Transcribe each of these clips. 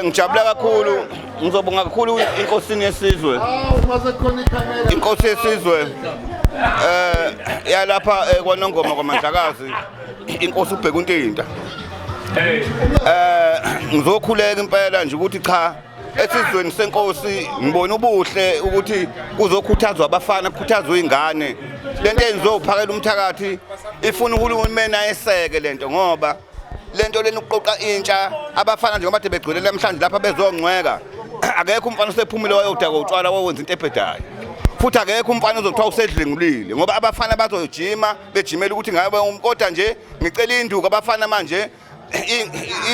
Ngijabula kakhulu, ngizobonga kakhulu inkosini yesizwe. Inkosi yesizwe yalapha kwaNongoma kwaMandlakazi, inkosi uBheka uNtinta. Ngizokhuleka impela nje ukuthi cha, esizweni senkosi ngibona ubuhle ukuthi kuzokhuthazwa abafana, kukhuthazwe izingane. Lento eyenziwe uphakela umthakathi ifuna uhulumeni ayeseke lento, ngoba lento lena ukuqoqa intsha, abafana, njengoba kade begcwele namhlanje lapha bezongcweka, akekho umfana osephumile wayodaka utshwala, wawenza into ebhedayo, futhi akekho umfana ozothiwa usedlengulile, ngoba abafana bazojima bejimela ukuthi ngabe. Kodwa nje ngicela induku abafana manje,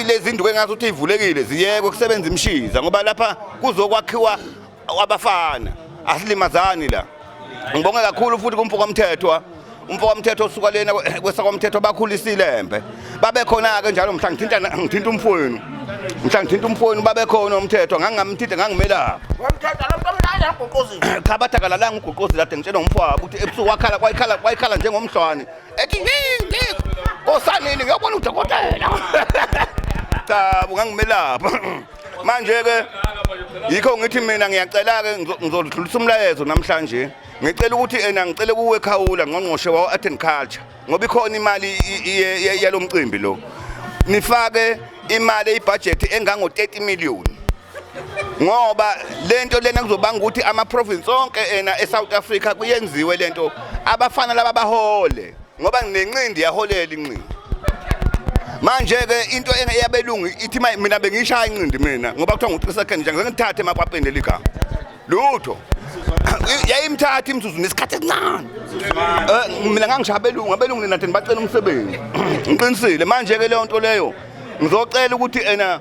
lezi induku engathi ukuthi ivulekile ziyekwe kusebenza imishiza, ngoba lapha kuzokwakhiwa abafana, asilimazani la. Ngibonge kakhulu futhi kumfo kaMthethwa, umfo kaMthetho osuka lena kwesakwamthetho, bakhulisile embe babe khona-ke njalo. Mhla ngithinta, ngithinta umfowenu, mhla ngithinta umfowenu babe khona umthetho, ngangingamthinta, ngangimelapha. Cha, bathi akalalanga ugoqozi kade ngitshelwa ngumfowabo ukuthi ebusuku wakhala, kwayikhala, kwayikhala njengomhlwane, ethi kosanini ngiyobona udokotela. Cha, ungangimelapha manje-ke. Yikho ngithi mina ngiyacela-ke, ngizodlulisa umlayezo namhlanje. Ngicela ukuthi ena ngicele kuwe Khawula, ngqongqoshe wa-Art and Culture, ngoba ikhona imali yalo mcimbi lo, nifake imali eyibhajethi engango-30 million, ngoba lento lena kuzobanga ukuthi ama-province onke ena e-South Africa kuyenziwe lento, abafana laba bahole, ngoba nenqindi yaholela inqindi. Manje-ke into eyabelungu ithi mina bengiyishaya inqindi mina, ngoba kuthiwa ngu-3 second nje, ngeke ngithathe emapapeni leli gama lutho, yayimthatha imizuzu nesikhathi esincane. Mina ngangishaya abelungu, abelungu nina nibacela umsebenzi, ngiqinisile. Manje-ke leyo nto leyo ngizocela ukuthi ena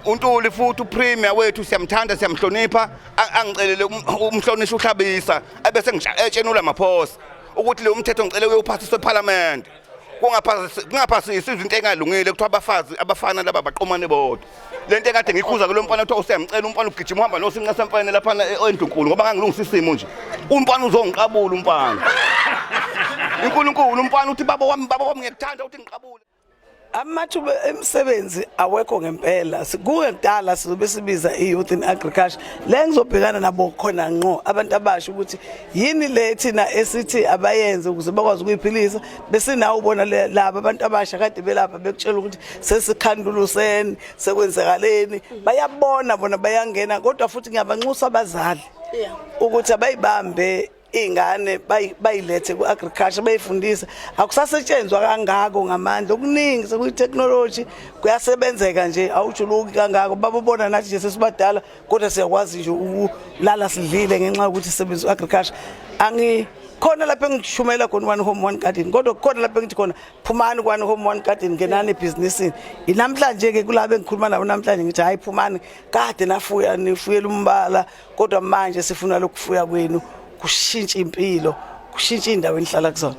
uNtuli futhi upremier wethu siyamthanda, siyamhlonipha, angicelele umhlonishwa uHlabisa ebese ngisha Maphosa ukuthi lo mthetho ngicela uyophathiswa eParliament, kungaphasisi izinto engalungile kuthiwa abafazi, abafana laba baqomane bodwa. Lento ekade ngikhuza kulo mfana kuthiwa usiyamcela, umfana ugijima uhamba nosinqa semfene laphana endlunkulu, ngoba ngangilungisa isimo nje, umfana uzongiqabula umfana, inkulunkulu, umfana uthi, "Baba wami, baba wami, ngiyakuthanda," uthi ngiqabule. Amathuba emisebenzi awekho ngempela. Kuke kudala sizobe sibiza i-youth in agriculture le, ngizobhekana nabo khona ngqo abantu abasha ukuthi yini le thina esithi abayenze ukuze bakwazi ukuyiphilisa. Besinawo ubona laba abantu abasha kade belapha bekutshela ukuthi sesikhanduluseni, sekwenzakaleni, bayabona bona, bayangena. Kodwa futhi ngiyabanxusa abazali ukuthi abayibambe iy'ngane, bayilethe ku-agriculture, bayifundise. Akusasetshenzwa kangako ngamandla okuningi, sekuyi-technology, kuyasebenzeka nje, awujuluki kangako. Babobona nathi nje sesibadala, kodwa siyakwazi nje ukulala sidlile ngenxa yokuthi sisebenzisa u-agriculture. Angi khona lapho engishumela khona one home one garden, kodwa kukhona lapho engithi khona phumani ku-one home one garden, ngenani ebhizinisini. Namhlanje-ke kulabo engikhuluma nabo namhlanje ngithi hhayi, phumani, kade nafuya, nifuyela umbala, kodwa manje sifuna lokufuya kwenu kushintshe impilo, kushintshe indawo enihlala kuzona.